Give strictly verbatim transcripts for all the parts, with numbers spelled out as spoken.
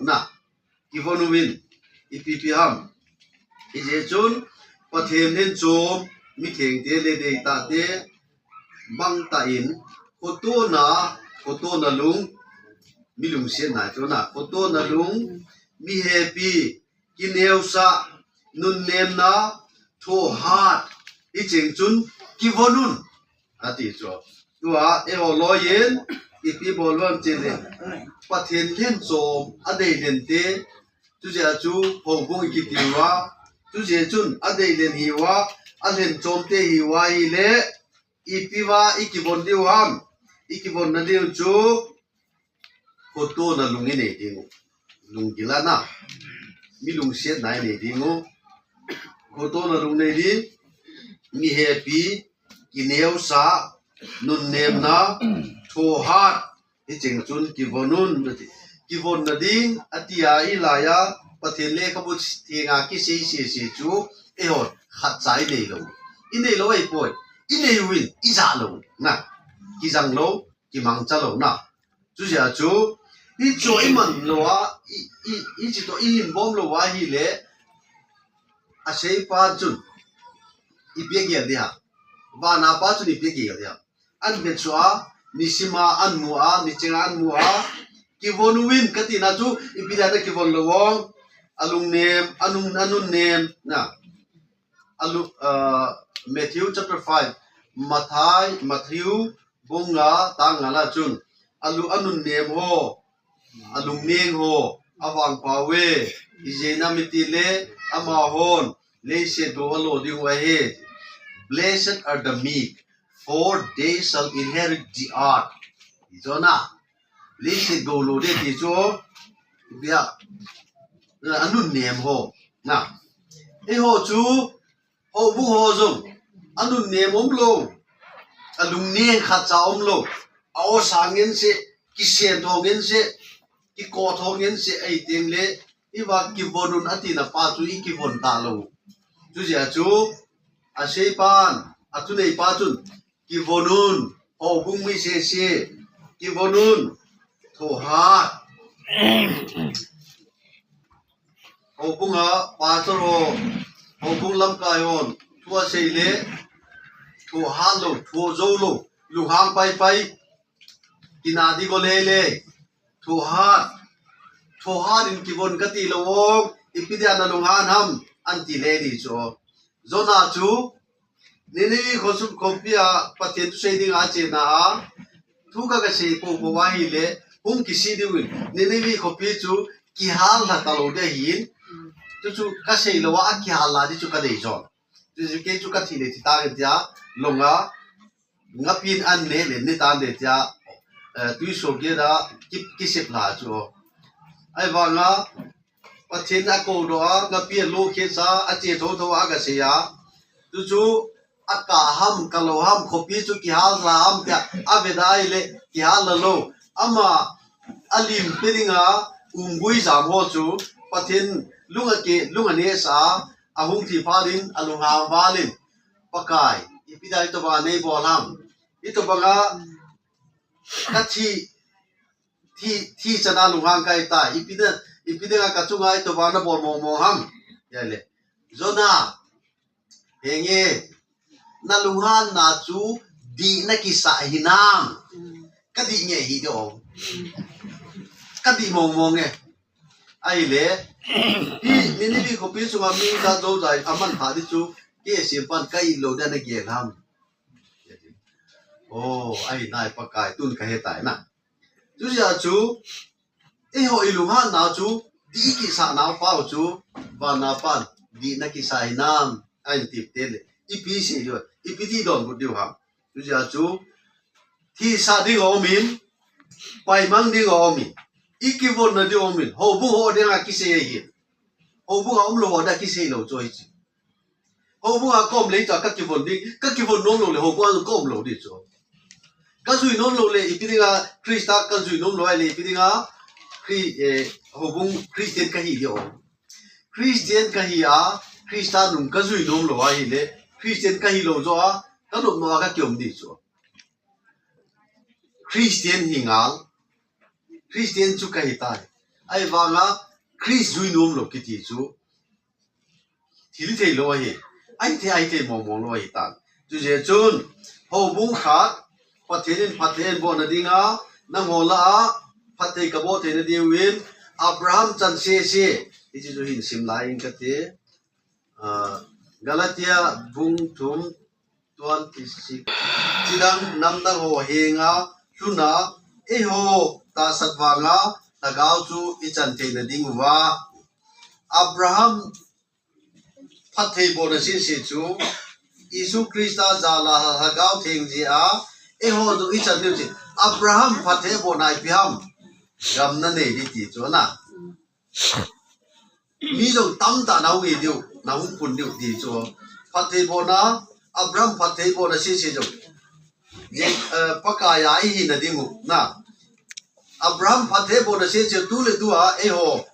na, kivon uvin, ipi pi ham. Hijeh chun, Pathen lhenchom, mithengte le deitahte, bangtah in, khotona, khotona lung, mi lungsetna chu na, khotona lung, mi hepi, kineosah, nunnemna, thohat, hicheng chun, kivon un. Ati chu. Tua, eiho loiyin, ipi bol uvem tile, Pathen lhenchom, adei lhente, chujeh a chu, houbung ikiti uva, chujeh chun, adei lhen hiuva, alhenchomte hiuva ahile, ipi uva, ikivon diu ham, ikivonna diu chu, khotona lung inei ding u. Lunggil a na. Mi lungsetna inei ding u. Khotona lung nei ding. Mi hepi, kineosah, nunnemna, thohat. Hicheng chun kivon un, ati. Kivonna ding, ati a, hilai a, Pathen lekhabu thenga kisei sese chu, eiho, khatcha inei lou. Inei lou ahipoi. Inei uvin, ija lou. Na. Kijang lou, kimangcha lou na. Chujeh a chu, hichu iman lou a, i, i, hichu toh ihin bom lou a ahile, aseipa chun, ipi agel ding ham. Vana pa chun ipi agel ding ham. An betsua, nisim a, an mu a, nicheng a, an mu a, kivon uvin kati na chu, ipi dia na kivon lou uvem, alungnem, anun, anunnem, na. Alu, uh, Matthew chapter five, Mathai, Matthew, bung nga, tang nga la chun, alu anunnem ho, alungneng ho, avangpha uve, ijeh inem itile, amahon, leiset gou alo diu ahi. Blessed are the meek, for they shall inherit the earth. Ijona, leiset gou alo ding ti chu, bia, anunnem ho, na. Eiho chu, houbung ho jong, anunnem umlou, alungneng khatcha umlou, a-o sang ngen se, kisen thong ngen se, kiko thong ngen se, ahiteng le, iva kivon un ati na pa chu ikivon talou. Chujeh a chu, aseipan, athunei pa chun, kivon un, houbung mi sese, kivon un, thohat. Houbung a, pastor ho, houbung lamkai hon, thu asei le, thohat lou, tho jou lou, lunghang pai pai, kina di go le le, thohat, thohat in kivon kati lou o, ipi dia na lunghan ham, anti le di chu. Jona chu, Nineveh khosung khopi a Pathen thusei dinga achena a, thu ka kasei popo ahile, hung kisih diu in, Nineveh khopi chu kihal lha talou ding ahin, chuchu kasei lou a, akihal lha di chu kadei jong. Chuchu kei chu kathi le thi tange tia, longa, ngapin an ne le ne tante tia, eh, tui so ge da ki, kisip lha chu. Ahivanga, Pathen akou doh a, ngapi alo khe sa, ache tho tho a kasei a. Chuchu, akah ham, kalou ham, khopi chu kihal lha ham tia, ave da ahile, kihal lha lou. Ama, alim pe dinga, umgui jam ho chu, Pathen, lung ake, lung ane sa, ahung thi phat in, alunghang val in. Pakai, ipi dia itobang a nei bol ham. Itobang a, kathi, thi, thi chana lunghang kahi tai. Ipi dia, ipi dia kachunga itobang a nabol mong mong ham. Ahile. Jona, henge, nalunghanna chu dih nakisah hinam. Kadih nge hi de ong. Kadih mong mong e. Ahile, hi, Nineveh khopi chunga mi ja jou jai, aman pha di chu, kei asempan ka it lou dia nagel ham. O, ahi nai Pakai, tun kahe tai na. Chujeh a chu, eiho ilunghanna chu, dih ikisah nau pau chu, vana pan, dih nakisah hinam, ahin ti teng le, ipi sei diu, ipi ti donbut diu ham. Chujeh a chu, thisah ding aumin, paimang ding aumin, ikivonna ding aumin, houbung ho dinga kisei ahin. Houbung a umlou ho dinga kisei lou chu ahi chu. Houbung a kaum le chu kakivon ding, kakivon nom lou le houbung a kaum lou ding chu. Kajui nom lou le ipi dinga Christa kajui nom lou ahile ipi dinga Chri-, eh, houbung Christian kahi ding o. Christian kahi a, Christa nung kajui nom lou ahile, Christian kahi lou joh a, kanop nom a kakium ding chu. Christian hi ngal, Christian chu kahi tai. Ahivanga Christ jui nom lou kiti chu thil thei lou ahi. Ahi thei, ahi thei mong mong lou ahi tan. Chujeh chun houbung khat Pathen in phatthei eiboh nadinga, nangho lah a phatthei kaboh theina diuvin Abraham chan sese, hiche chu hin sim lai in kati. Ah, Galatia bung thum twenty-six. Chidang namdang ho henga lhuna eiho tahsan vanga lhagao chu ichan theina diuva Abraham phatthei bohna sese chu Jesu Christa jal a Lhagao Theng jeh a eiho chu ichan diu chu Abraham phatthei bohna ipi ham? Gam nanei ding ti chu na. Mi jong tamtah nahung hi diu, nahung pun diu ti chu. Phatthei bohna, Abraham phatthei bohna sese jong, eh, Pakai a ihina diu na. Abraham phatthei bohna sese chu tuletua eiho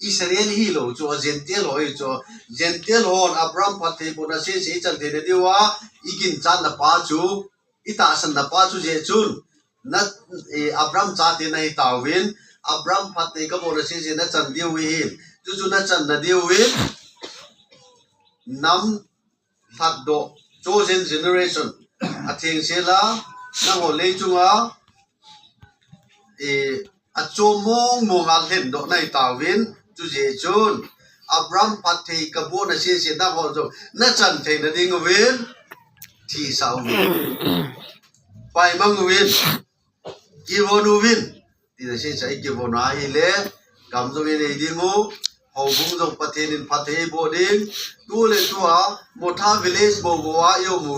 Israel hilou chu, Gentile ho hi chu. Gentile hon Abraham phatthei bohna sese ichan theina diuva iginchatna pa chu, itahsanna pa chu jeh chun na, eh, Abraham chate nahi tauvin, Abraham phatthei kabohna sese nachan diu ahin. Chuchu nachanna diuvin nam lhatdoh, chosen generation, athengsel a, nangho leichunga, eh, achom mong mong a lhendoh nahi tauvin, chujeh chun Abraham phatthei kabohna sese nangho jong nachan theina diuvin, thisah uvin, paimang uvin, kivon uvin, tina sese ikivon a ahile, gam jong inei diu, houbung jong Pathen in phatthei eiboh ding, tuletua Motha village bou bou a ium u